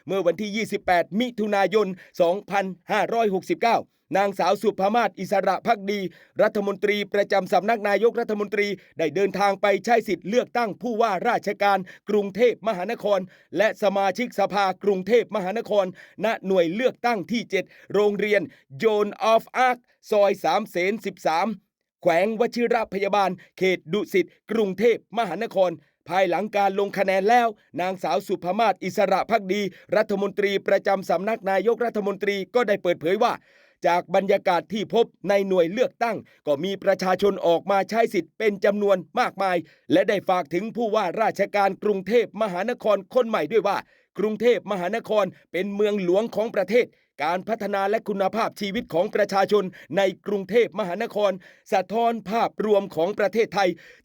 ເມື່ອວັນທີ 28 ມິຖຸນາຍົນ 2569 ນາງສາວ ສຸພະມາດ ອິດສະຣະພັກດີ ລັດຖະມົນຕີ ປະຈຳສຳນັກນາຍົກລັດຖະມົນຕີ ໄດ້ເດີນທາງໄປໃຊ້ສິດເລືອກຕັ້ງຜູ້ວ່າລາຊະການກຸງເທບມະຫານະຄອນ ແລະ ສະມາຊິກສະພາກຸງເທບມະຫານະຄອນ ນະໜ່ວຍເລືອກຕັ້ງທີ 7 ໂຮງຮຽນ Joan of Arc ຊອຍສາມເສນສິບສາມ ແຂວງວະຊິຣະພະຍາບານ ເຂດດຸສິດ ກຸງເທບມະຫານະຄອນ. ພາຍຫຼັງການລົງຄະແນນແລ້ວ, ນາງສາວ ສຸພະມາດ ອິດສະຣະພັກດີ ລັດຖະມົນຕີ ປະຈຳສຳນັກນາຍົກລັດຖະມົນຕີ ກໍໄດ້ເປີດເຜີຍວ່າ ຈາກບັນຍາກາດທີ່ພົບໃນໜ່ວຍເລືອກຕັ້ງ ກໍມີປະຊາຊົນອອກມາໃຊ້ສິດເປັນຈຳນວນມາກມາຍ ແລະ ໄດ້ຝາກເຖິງຜູ້ວ່າລາຊະການກຸງເທບມະຫານະຄອນຄົນໃໝ່ດ້ວຍວ່າ ກຸງເທບມະຫານະຄອນເປັນເມືອງຫຼວງຂອງປະເທດ, ການພັດທະນາ ແລະ ຄຸນນະພາບຊີວິດຂອງປະຊາຊົນໃນກຸງເທບມະຫານະຄອນ ສະທ້ອນພາບລວມຂອງປະເທດໄທ,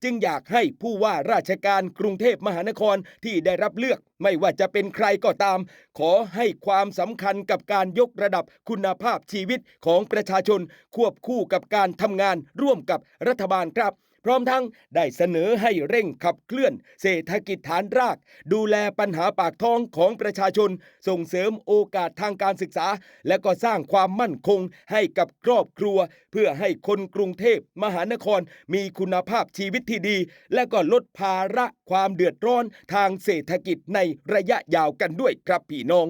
ຈຶ່ງຢາກໃຫ້ຜູ້ວ່າລາຊະການກຸງເທບມະຫານະຄອນທີ່ໄດ້ຮັບເລືອກ ໄມ່ວ່າຈະເປັນໃຄກໍຕາມ, ຂໍໃຫ້ຄວາມສຳຄັນກັບການຍົກລະດັບຄຸນນະພາບຊີວິດຂອງປະຊາຊົນ ຄວບຄູ່ກັບການທຳງານຮ່ວມກັບລັດຖະບານ. ພ້ອມທັງໄດ້ສະເໜີໃຫ້ເລັ່ງຂັບເຄື່ອນເສດຖະກິດຖານລາກ, ດູແລບັນຫາປາກທ້ອງຂອງປະຊາຊົນ, ສົ່ງເສີມໂອກາດທາງການສຶກສາ ແລະ ກໍສ້າງຄວາມໝັ້ນຄົງໃຫ້ກັບຄອບຄົວ ເພື່ອໃຫ້ຄົນກຸງເທບມະຫານະຄອນມີຄຸນນະພາບຊີວິດທີ່ດີ ແລະ ກໍລົດພາລະຄວາມເດືອດຮ້ອນທາງເສດຖະກິດໃນໄລຍະຍາວກັນດ້ວຍຄັບພີ່ນ້ອງ.